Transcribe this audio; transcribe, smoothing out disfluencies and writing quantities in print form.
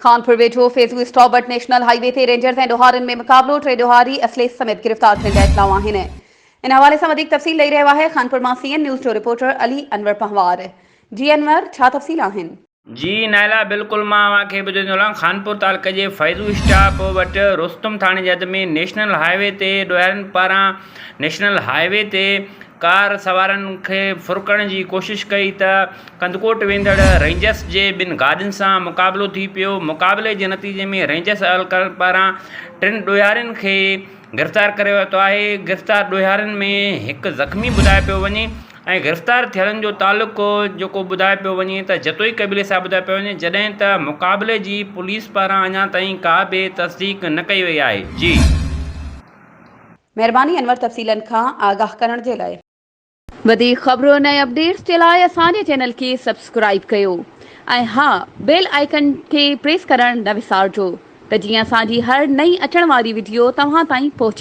خانپور ويجهو فيضو اسٽاپ وٽ نيشنل هائي وي تي رينجرز ۽ ڏوهارين ۾ مقابلو، ٽي ڏوهاري اسلحي سميت گرفتار ٿيڻ جا اطلاع آهن. ان حوالي سان وڌيڪ تفصيل ڏئي رهيو آهي خانپور مان سي اين نيوز جو رپورٽر علي انور پنهوار. جي انور ڇا تفصيل آهن؟ جي نائلا بلڪل مان اوهان کي ٻڌائيندو هلان خانپور تعلقي جي فيضو اسٽاپ وٽ رستم ٿاڻي جي حد ۾ نيشنل هائي وي تي ڏوهارين پاران نيشنل هائي وي تي ڪار سوارن کي ڦر ڪرڻ جي ڪوشش ڪئي ته ڪنڌڪوٽ ويندڙ رينجرز جي ٻن گاڏين سان مقابلو ٿي پيو، مقابلي جي نتيجي ۾ رينجرز اهلڪارن پاران ٽن ڏوهارين کي گرفتار ڪري ورتو آهي، گرفتار ڏوهارين ۾ هڪ زخمي ٻڌايو پيو وڃي ۽ گرفتار ٿيلن جو تعلق جيڪو ٻڌايو پيو وڃي ته جتوئي قبيلي سان ٻڌايو پيو وڃي، جڏهن ته مقابلي جي پوليس پاران اڃا تائين ڪا به تصديق نه ڪئي وئي آهي. جي. مهرباني انور تفصيلن کان آگاهه ڪرڻ جي لاء. وڌيڪ خبرن ۽ اپڊيٽس جي لاء اسان جي چينل کي سبسڪرائيب ڪيو ۽ ها بيل آئيڪن کي پريس ڪرڻ نه وسارجو ته جيئن اسان جي هر نئين اچڻ واري وڊيو توهان تائين پهچي.